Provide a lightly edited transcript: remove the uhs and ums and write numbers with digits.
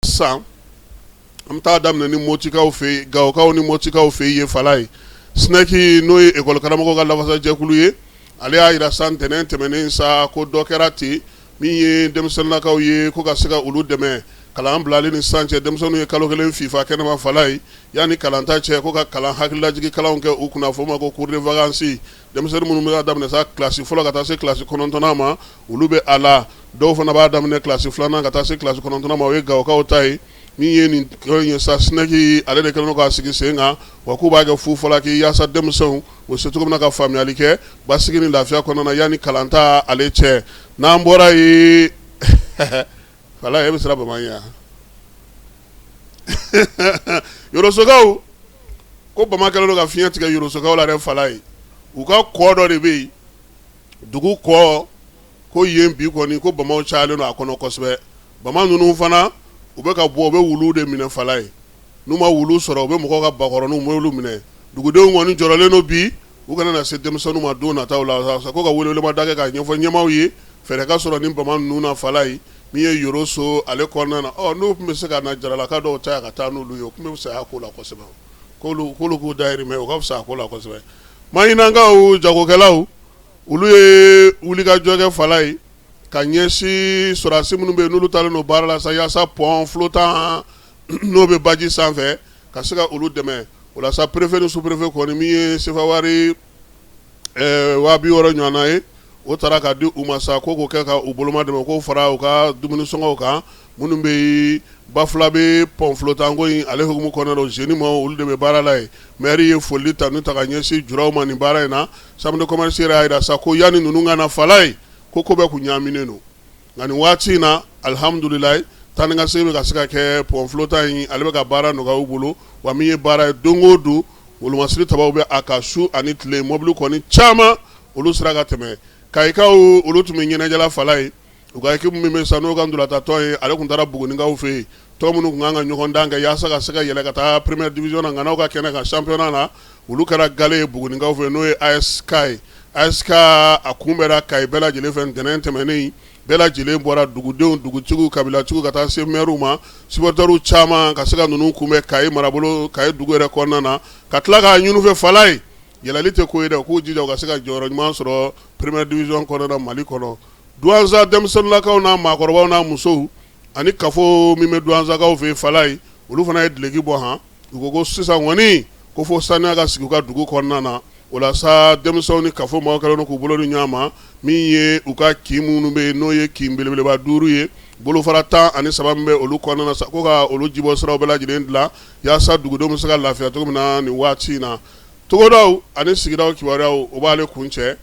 Sisan an bɛ taa daminɛ ni Motikaw fɛ yen, Gawokaw ni Motikaw fɛ yen Falaye. SNEC n'o ye école karamɔgɔw ka lafasajɛkulu ye, ale y'a jira sa ntɛnɛn tɛmɛnen sa ko dɔ kɛra ten min ye denmisɛnninnakaw ye ko ka se ka olu dɛmɛ kalan bilali ni sisan cɛ. Denmisɛnninw ye kalo kelen fifa kɛnɛma Falaye yanni kalanta cɛ, ko ka kalan hakililajigin kalanw kɛ u kunna, f'o ma ko cours de vacances. Denmisɛnnin minnu bɛ daminɛ sa kilasi fɔlɔ ka taa se kilasi kɔnɔntɔnnan ma, olu bɛ a la. Dɔw fana b'a daminɛ kilasi filanan ka taa se kilasi kɔnɔntɔnnan ma, o ye Gawokaw ta ye. Min ye nin ye sa, SNEC ale de kɛlen don k'a sigi sen kan, wa k'u b'a kɛ fu falaki yaasa denmisɛnw u se cogo min na ka faamuyali kɛ basigi ni lafiya kɔnɔna na yanni kalanta ale cɛ. N'an bɔra yen, Falaye, e bɛ siran bama ɲɛ. Yorosokaw ko bama kɛlen don ka fiɲɛ tigɛ Yorosokaw la dɛ, Falaye. U ka kɔ dɔ de bɛ yen, dugu kɔ, ko yen bi kɔni ko bamaw cayalen don a kɔnɔ kosɛbɛ. Bama ninnu fana, u bɛ ka bɔ, u bɛ wuluw de minɛ Falaye. N'u ma wulu sɔrɔ, u bɛ mɔgɔw ka bakɔrɔninw olu minɛ. Dugudenw kɔni jɔrɔlen don bi, u kana na se denmisɛnninw ma don nataw la. Ko ka welewelemada kɛ k'a ɲɛfɔ ɲɛmaaw ye, fɛɛrɛ ka sɔrɔ nin bama ninnu na Falaye, min ye Yoroso ale kɔnɔna na. Ɔ n'u tun bɛ se ka na jaralaka dɔw ta ka taa n'olu ye, o tun bɛ fisaya ko la kosɛbɛ. K'olu k'u dahirimɛ, o ka fisa ko la kosɛbɛ. Mahinakaw jagokɛlaw, olu ye wulikajɔ kɛ Falaye ka ɲɛsin sɔrɔdasi minnu bɛ yen, n'olu taalen don baara la sa yaasa pont flottant n'o bɛ baji sanfɛ, ka se ka olu dɛmɛ. O la sa, préfet ni sous-préfet kɔni, min ye sefa wari 60 000 ɲɔgɔnna ye, o taara ka di u ma sa, ko k'o kɛ ka u boloma dɛmɛ, k'o fara u ka dumuni sɔngɔw kan. Minnu bɛ yen, Bafulabe pont flottant ko in ale hukumu kɔnɔna na, génie ma olu de bɛ baara la yen. Maire ye foli tanu ta ka ɲɛsin juraw ma nin baara in na. Chambre de commerce yɛrɛ y'a jira sa ko yanni ninnu ka na Falaye, ko ko bɛɛ kun ɲaaminen don, nka nin waati in na, alihamudulilayi, taa ni ka segin bɛ ka se ka kɛ. Pont flottant in ale bɛ ka baara nɔgɔya u bolo, wa min ye baara ye, don o don wolomasiri tabaw bɛ a kan su ani tile. Mobili kɔni caman, olu sera ka tɛmɛ. Kayikaw, olu tun bɛ ɲɛnajɛ la Falaye. U ka équipe min bɛ sa, n'o ka ntolatatɔn ye, ale tun taara Bugunikaw fɛ yen. Tɔn minnu tun kan ka ɲɔgɔn dan kɛ yaasa ka se ka yɛlɛ ka taa première division na ŋanaw ka kɛnɛ kan championnat na, olu kɛra gale ye Bugunikaw fɛ, n'o ye ASK ye. ASK a kunbɛra Kayi bɛɛ lajɛlen fɛ ntɛnɛn tɛmɛnen. Bɛɛ lajɛlen bɔra, dugudenw, dugutigiw, kabilatigiw, ka taa se maires ma, supporters caman, ka se ka ninnu kunbɛn Kayi marabolo, Kayi dugu yɛrɛ kɔnɔna na, ka tila k'a ɲini u fɛ Falaye, yɛlɛli tɛ ko ye dɛ, u k'u jija u ka se ka jɔyɔrɔ ɲuman sɔrɔ première division kɔnɔna na Mali kɔnɔ. Duwanza denmisɛnninlakaw n'a maakɔrɔbaw n'a musow ani kafo min bɛ Duwanzakaw fɛ Falaye, olu fana ye duloki bɔ han. U ko ko sisan kɔni, ko fo saniya ka sigi u ka dugu kɔnɔna na. O la sa, denmisɛnw ni kafo maaw kɛlen don k'u bolo di ɲɔgɔn ma. Min ye u ka kin minnu bɛ yen, n'o ye kin belebeleba duuru ye, bolofara 13 min bɛ olu kɔnɔna na sa, ko ka olu jibɔ siraw bɛɛ lajɛlen dilan yaasa dugudenw bɛ se ka lafiya cogo min na nin waati in na. Togodaw ani sigidaw kibaruyaw, o b'ale kuncɛ.